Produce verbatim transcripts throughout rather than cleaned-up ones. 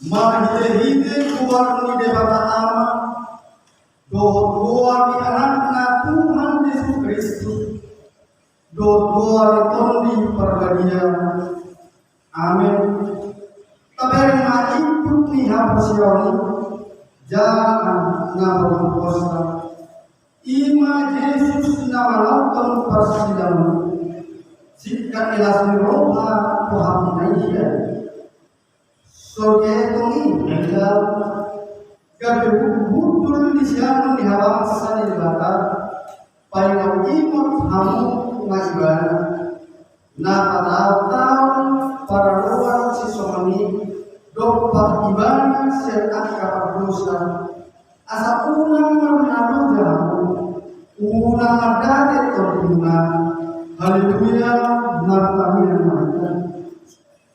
Marhitehite goar ni Debata Ama dohot goar ni Anakna Tuhan Jesus Kristus dohot goar ni Tondi Parbadia. Amen. Tabereng ma induk ni haporseaon i, jala na marhitehite i ma Jesus na mangalangka parsidaon, singkat ni las ni roha tu hami na hian. Songon i tong i, gabe hundul di siamun ni habangsa ni Debata, paingot-ingot hamu ma Ibana, na pataon-taon paradaton sisongon i dompak Ibana sian angka pardosa, asa unang marnaloja hamu, unang mandate tondimuna. Haleluya. Martangiang ma hita.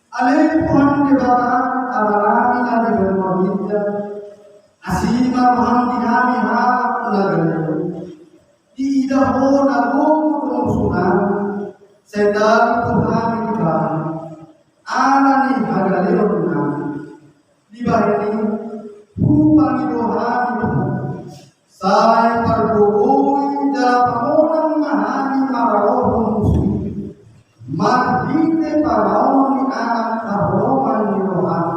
Ale Tuhan Debata, Amanami na di banua ginjang, asi ma roham di hami halak na galo. Diida Ho na gogo do musunami, sai talu do hami di Bamu, ala ni hagaleonnami. Dibahen i, hupangido hami Tuhan, sai pargogoi jala pamonang ma hami maradophon musu i, marhite paraonon ni Anak haholomon ni roham,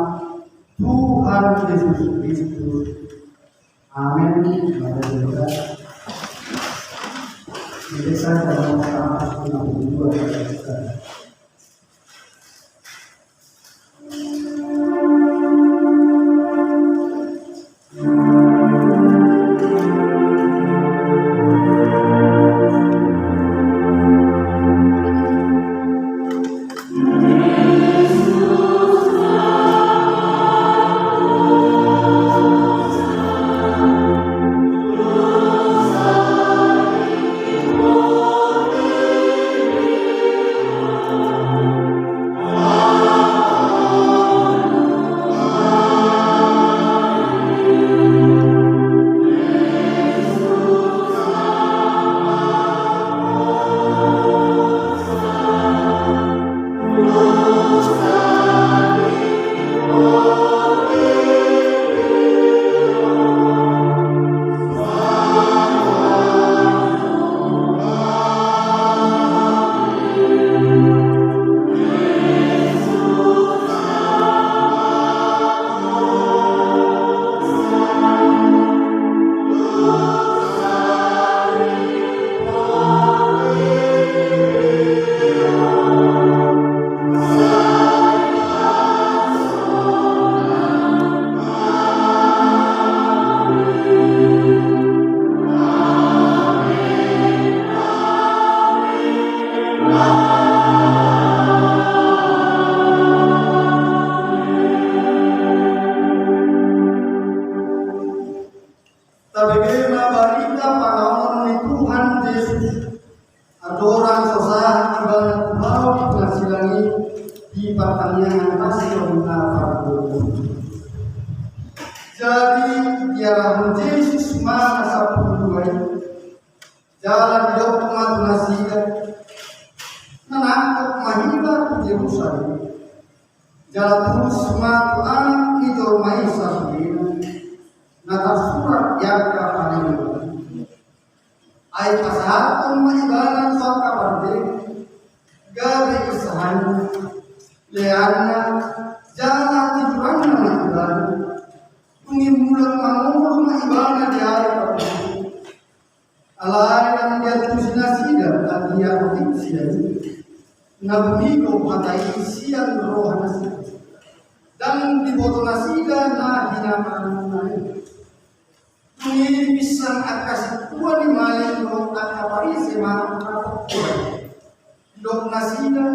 Tuhan Jesus Kristus. Amen. Mari kita berdoa. Kita sama-sama berdoa. Tabege ma barita panganon ni Tuhan Jesus. Andorang so sahat Ibana tu hau di silang i, di partangiangan asi on na pargogoi. Jadi diarahon Jesus ma na sampulu dua i, jala didok ma tu nasida, na nangkok ma hita tu Jerusalem, jala tulus ma tu Anak ni jolma i sasudena, na tarsurat di angka panganon. Ai pasahathon ma Ibana tu angka parbegu, gabe isahanna, leanna, jala tiburanna ma Ibana. Dung i mulak mangolu ma Ibana di ari parbegu. Alai ndang diantusi nasida anggiat otik sian i, na buni do hata i sian roha nasida. Ndang diboto nasida na hinapanna i. Dung i dipinsang angka sintua ni malim dohot angka Parise manang angka partoha. Didok nasida,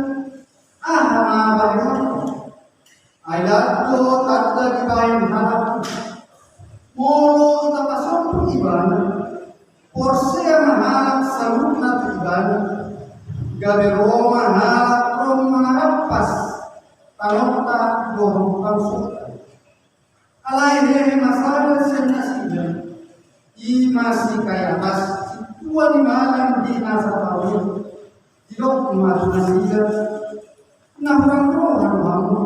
aha ma bahenonta? Ai ndang do tanda dibahen halak i. Molo tapasombu Ibana, porsea ma halak saluhutna tu Ibana, gabe ro ma halak ro mangarampas tanonta dohot bangso. Alai hehe ma sada sian nasida, i ma si Kayapas, sintua ni malim di na sataon i. Didok ma tu nasida, na hurang roha do hamu,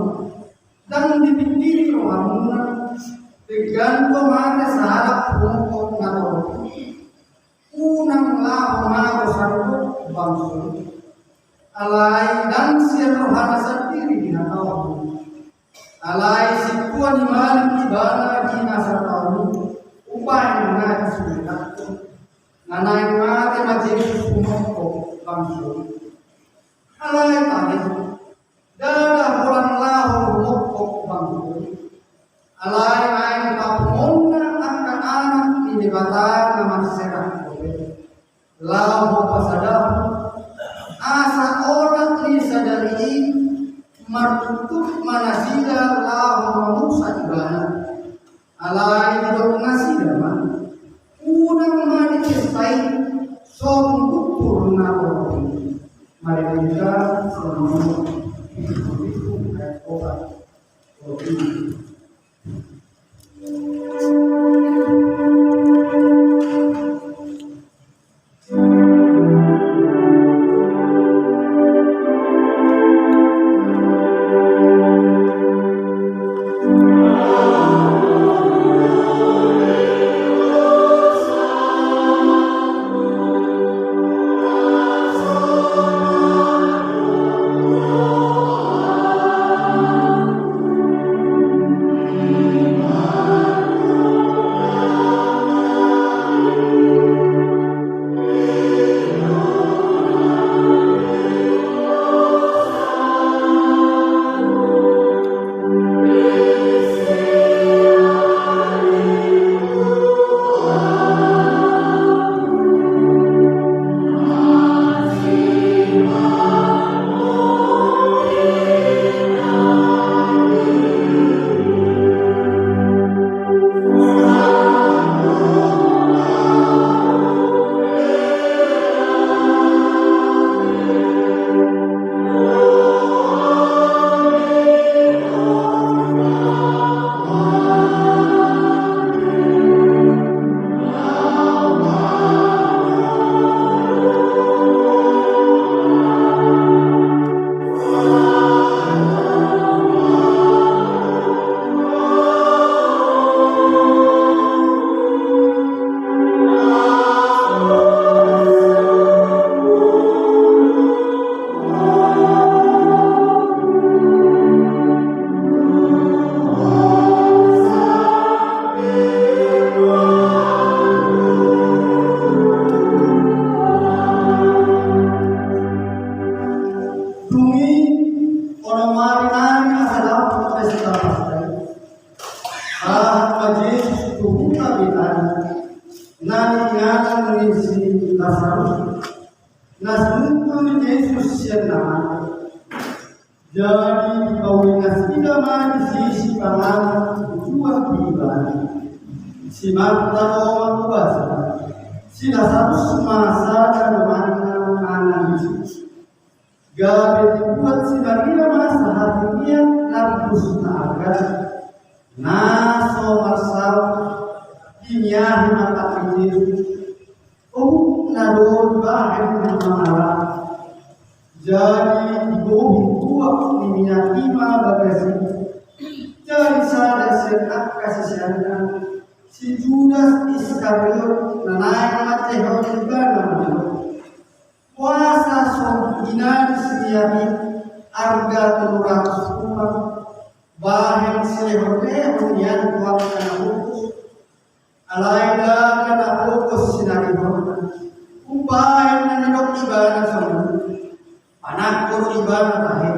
ndang dipingkiri roham Denggan do mate sahalak humongkop na torop i, unang laho mago sandok bangso i. Alai ndang sian rohana sandiri di hataon i. Alai sintua ni malim ibana di na sataon i, umbahen na di sude nangkin. Na naeng mate ma Jesus humongkop bangso i. Alai tahe, ndada holan laho humongkop bangso i. Alai naeng papunguonna angka anak ni Debata na marserah dope. Laho pasadahon asa olat ni sadari i martuktuk ma nasida laho mamusa ibana. Alai didok nasida ma, unang ma dipesta i, so tung tutur na torop i. Mari kita sama-sama. Dung i, onom ari nari asa dapot pesta Paska i, sahat ma Jesus tu huta Betania, na niinganan ni si Lasarus, na sinungkun ni Jesus sian na mate. Jadi dipauli nasida ma disi sipanganon hujual di ibana. Si Marta do mangubasa, si Lasarus ma sada donganna manang disi. Gabe dibuat si Maria ma sahatian nardus na arga, na so marsaor, dimiahi ma tangan ni Jesus. Uhumna do dibahen na mangalap. Jadi dibohi tuak ni minyak i ma bagas i. Jadi sada sian angka siseanna, si Judas Iskariot, na naeng manjehon ibana, mandok: Boasa so hinadis minyak i arga tolu ratus rupia, bahen silehonlehon nian tu angka na pogos? Alai ndada na pogos sinarihonna umbahen na nidok ibana songon i. Panangkok ibana tahe.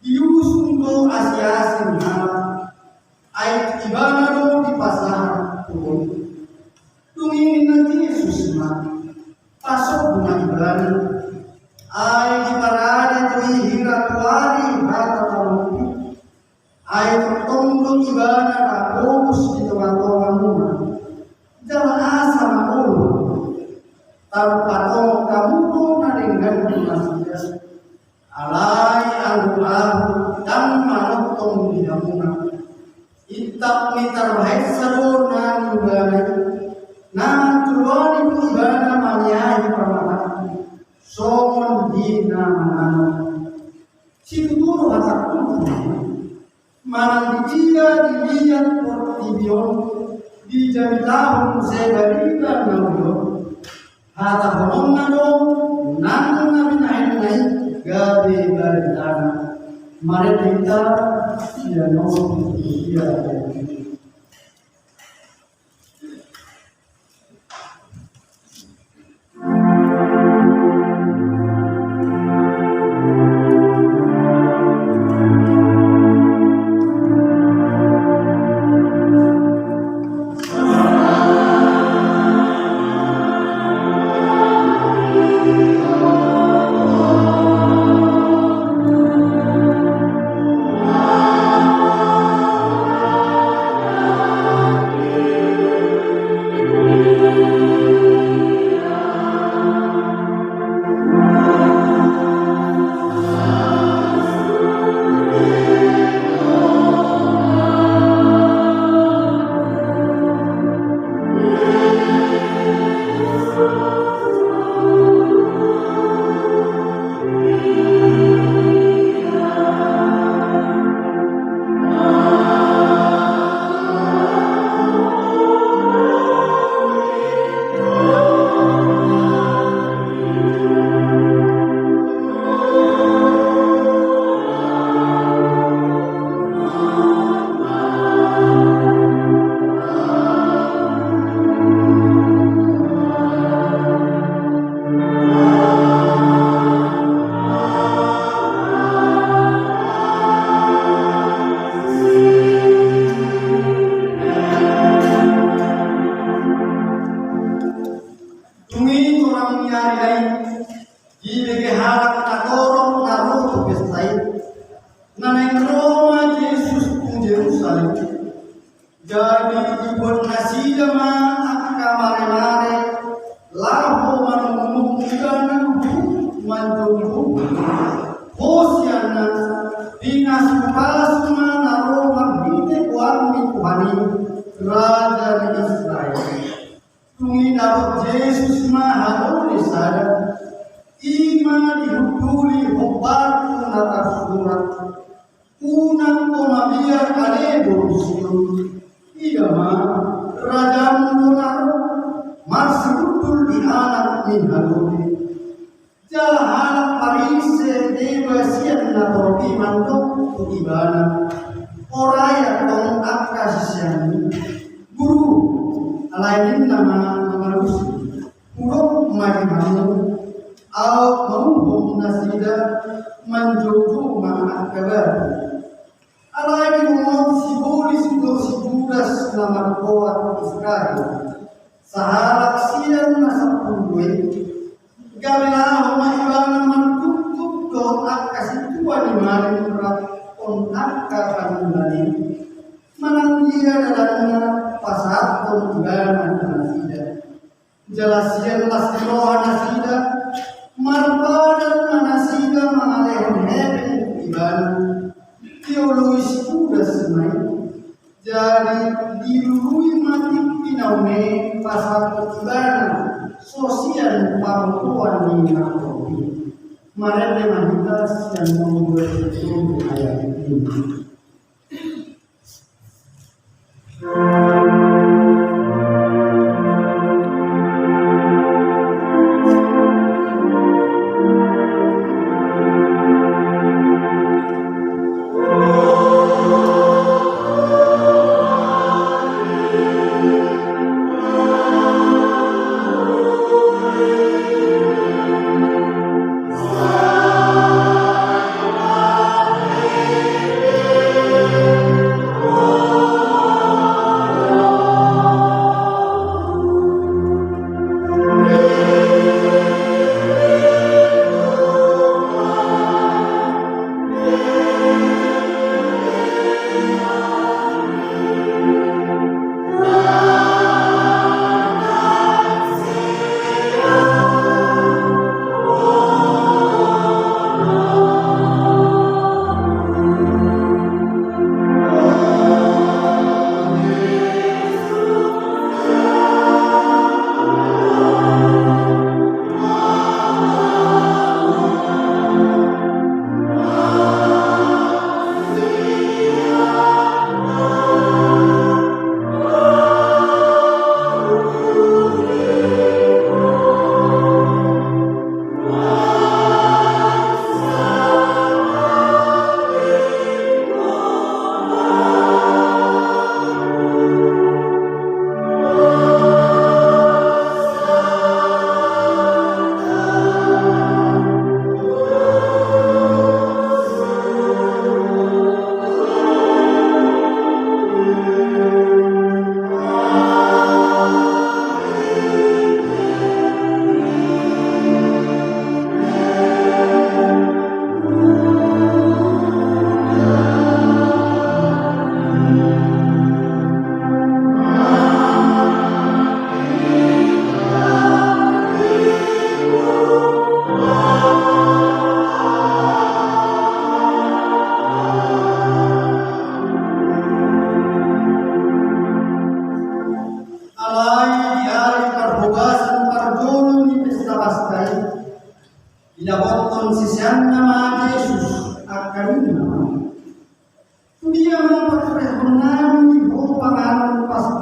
Diusung do asiasi ni halak, ai ibana do dipasahat tu boru. Dung i ninna Jesus ma: Pasombu ma ibana. Ai diparade do i hira tu ari hata tarumpi. Ai tongtong do ibana na pogos di tongatongamuna. Jala asa ma olo, tarpatongkok hamu do na denggan tu nasida. Alai anggo ahu ndang manongtong di hamuna. Itap ni tarbahensa do na nimbana i, na mantuluani do ibana mamiahi pamatangku, songon di na manganon. Situtu do hatangku, manang di dia Di liat portibi on, di jamitahon sai barita na uli on. Hatahononna do nang na binahenna i gabe baritana. Marende hita sian on tu ia. Dung i torang ni ari na i, dibege halak na torop na ro tu pesta i. Na naeng ro ma Jesus tu Jerusalem. Jadi dibuat nasida ma angka maremare laho manungkun ibana, manjou-jou. Hosianna, pinasupasu ma na ro marhite goar ni Tuhan i, Raja ni Israel. Dung i dapot Jesus ma halole sada, i ma dihunduli hombar tu na tarsurat: Unang ho mabiar ale boru Sion, ida ma, rajam do na ro, marsihundul di anak ni halole. Jala halak Parise deba sian na torop i mandok tu ibana: Orai antong angka siseanmi, Guru, alai ninna ma mangalusi: Hudok ma di hamu, aut mauhom nasida, manjou-jou ma angka batu. Alai didok sibolis do si Judas na margoar Iskariot, sahalak sian na sampulu dua i, gabe laho ma ibana martungtub dohot angka sintua ni malim rap dohot angka panunggal i, manang dia dalanna pasahathon ibana tu nasida. Jala sian las ni roha nasida, marpadan ma nasida mangalehon hepeng tu ibana. Dioloi si Judas ma i. Jadi dilului ma tingki na une pasahathon ibana, so sian pamotoan ni na torop i. Marende ma hita sian nomor dua puluh tujuh ayat lima.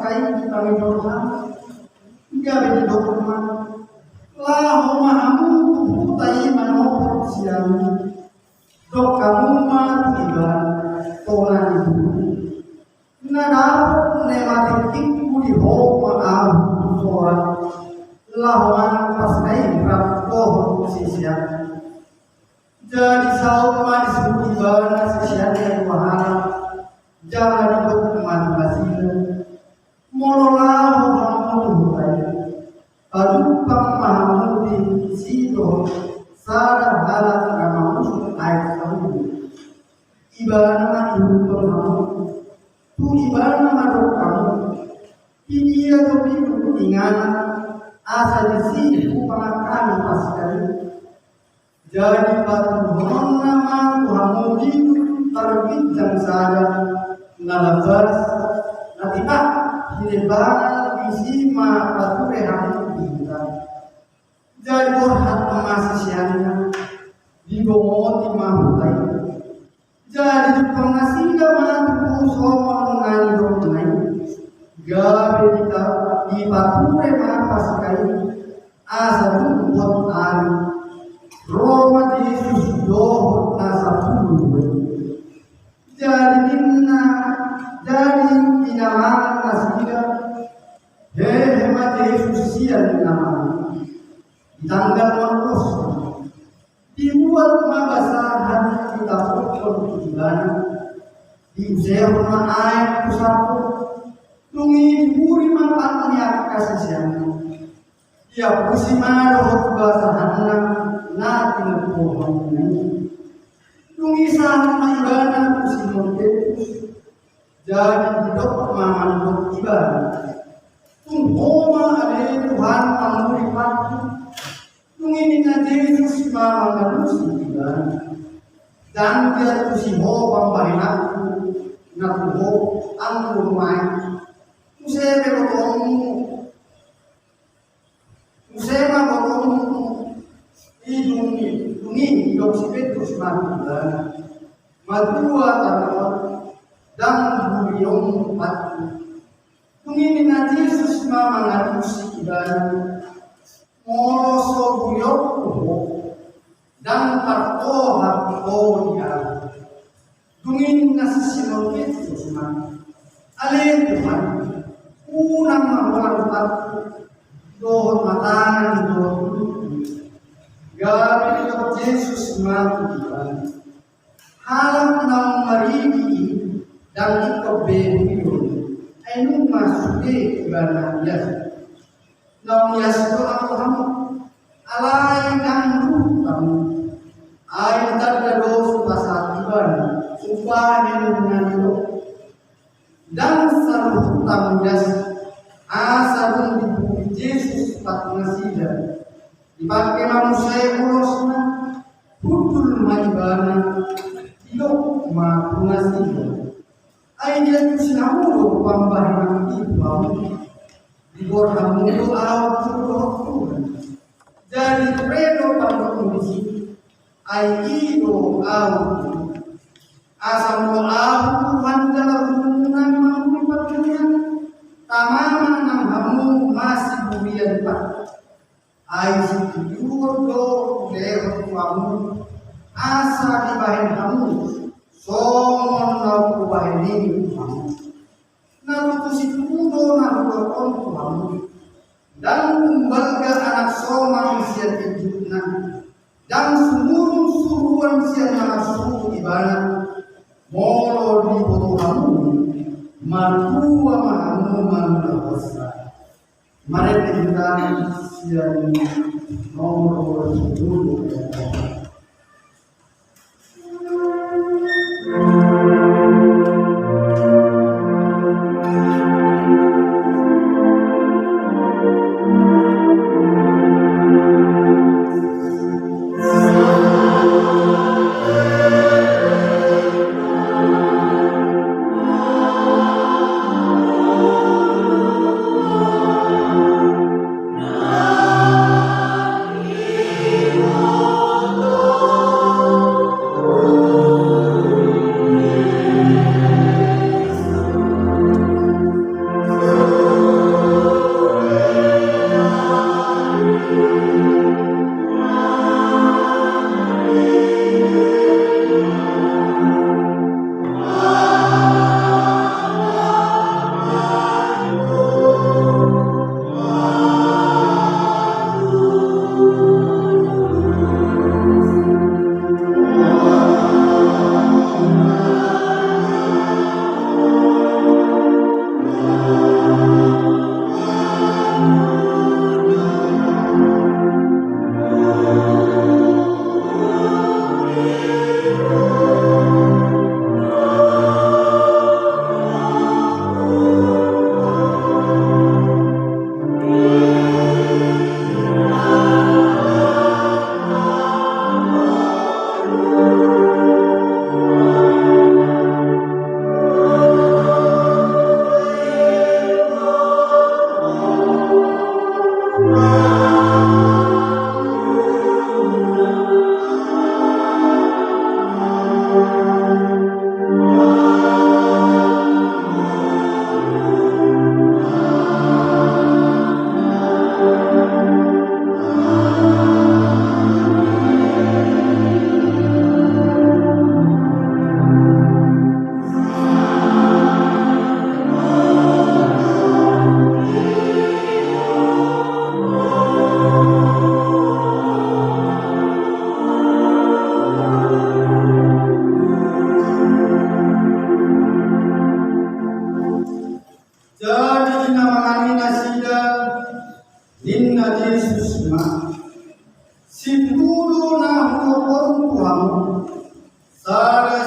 Ai dipangidoan, gabe didok ma, laho ma hamu tu huta i manopot sian i. Dok hamu ma tu ibana, tona ni bulu. Na dapot na i ma tingkingku di ho ma ahu tu sorat, laho manang Paskah i rap dohot sisean. Jadi saut ma disuruh ibana siseanna dua halak, jala didok ma tu nasida, molo laho hamu tu huta i, pajumpang ma hamu disi dohot sada halak na mangusung aek saluhut. Ibana ma ijumpang hamu, tu ibana ma dok hamu, pidia do bidung ingana, asa disi hupangan hami Paskah i. Jadi patuduhononna ma tu hamu bidung parginjang sada, na lambas, na tipak, hinembangan, disi ma pature hamu di huta i. Jadi borhat ma siseanna, dibongoti ma huta i. Jadi jumpang nasida ma tutu songon na nidokna i, gabe dita-, dipature ma Paskah i, asa dung hot ari, ro ma Jesus dohot na sampulu dua i. Jadi ninna, jadi pinamangan nasida, hehe ma Jesus sian na mangan i. Di tanggal ma ulos, dibuat ma basahan ditampukon tu ibana, diusehon ma aek tu sampur, dung i diburi ma pat ni angka siseanna. Diapusi ma dohot basahanna na tinompuhonna i. Dung i sahat ma ibana tu Simon Petrus, jadi didok ma mandok ibana, tung ho ma ale Tuhan mangulipakku. Dung i ninna Jesus ma mangalusi ibana, ndang diantusi ho pambahenanku na tu ho, anggo nuaeng. Muse pe botoonmu, muse ma botoonmu. I dung i, dung i didok si Petrus ma tu ibana, matua taruhon, ndang bulionmu patku. Dung i ninna Jesus ma mangalusi ibana, molo so bulionku ho, ndang partohap ho di ahu. Dung i ninna si Simon Petrus ma, ale Tuhan, unang ma holan patku, dohot ma tangan dohot luluku. Gabe didok Jesus ma tu ibana, halak naung maridi i, ndang ingkon be huido i, ai nunga sude ibana ias. Naung ias do anggo hamu, alai ndang luhut hamu. Ai ditanda do sipasahat ibana, umbahen na nidok. Ndang saluhut hamu ias. Asa dung dibuat Jesus pat nasida, dipangke ma muse ulosna, hundul ma ibana, didok ma tu nasida, ai diantusi hamu do pambahenan i tu ahu? Dibor hamu do ahu tu dohot Tuhan. Jadi ture do pandokmu disi, ai i do ahu. Asa molo ahu Tuhan jala Gurumuna na mangulipakku, tama ma nang hamu masiburian patku. Ai situjuon do hulehon tu hamu, asa dibahen hamu songon na hubahen i tu hamu. Na tutu situtu do na hudok on tu hamu, ndang umbalga anak somang sian indukna, ndang sumurung suruan sian na marsuru ibana. Molo diboto hamu, martua ma hamu manang na hosa. Marende hita sian nomor dua puluh.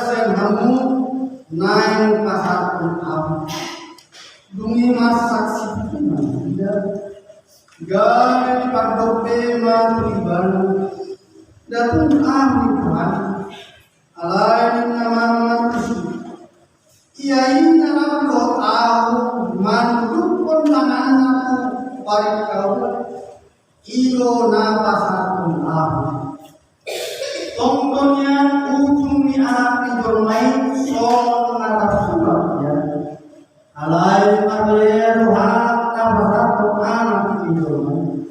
Sian hamu naeng pasahathon ahu. Dung i marsaksi ma nasida, gabe dipardongan be ma tu ibana: Nda tung ahu i, Tuhan. Alai ninna ma tusi: Ia i na lam do ahu manundukhon tanganna tu parik hamu, i do na pasahathon ahu. Tong do nian ujung ni Anak ni jolma i songon na tarsurat i. Alai marlea do halak na pasahathon Anak ni jolma i.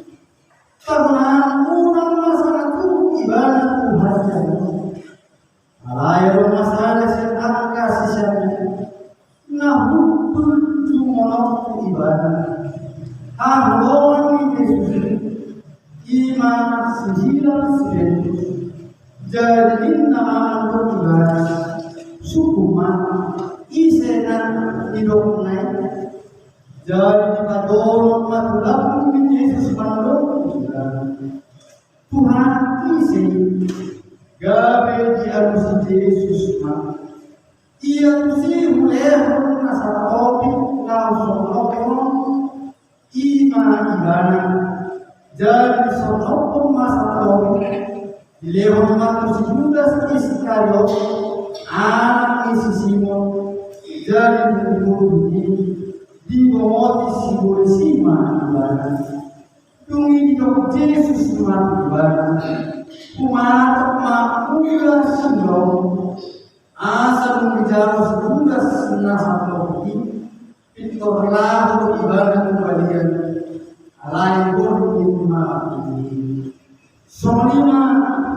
Tongon unang ma sala tubu ibana tu hasiangan. Alai adong ma sada sian angka siseanna na hundul jumonok tu ibana, haholongan ni Jesus i, i ma si Hilap si Petrus. Jadi ninna ma tu ibana: Sungkun ma, ise na nidokna i? Jadi dipadongan ma tu lambung ni Jesus mandok tu ibana: Tuhan, ise i? Gabe dialusi Jesus ma: Ia tusi hulehon na satopik na husohothon, i ma ibana. Jadi disohothon ma satopik, dilehon ma tu si Judas Iskariot, anak ni si Simon. Jadi dung i dibongoti si polisi ma ibana. Dung i didok Jesus ma tu ibana: Humatop ma, ula sindaon. Asa dung dijalo si Judas na satopik i, pintor laho ibana tu balian. Alai borngin ma i. Songon i ma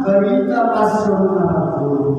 barita Pasion na parjolo.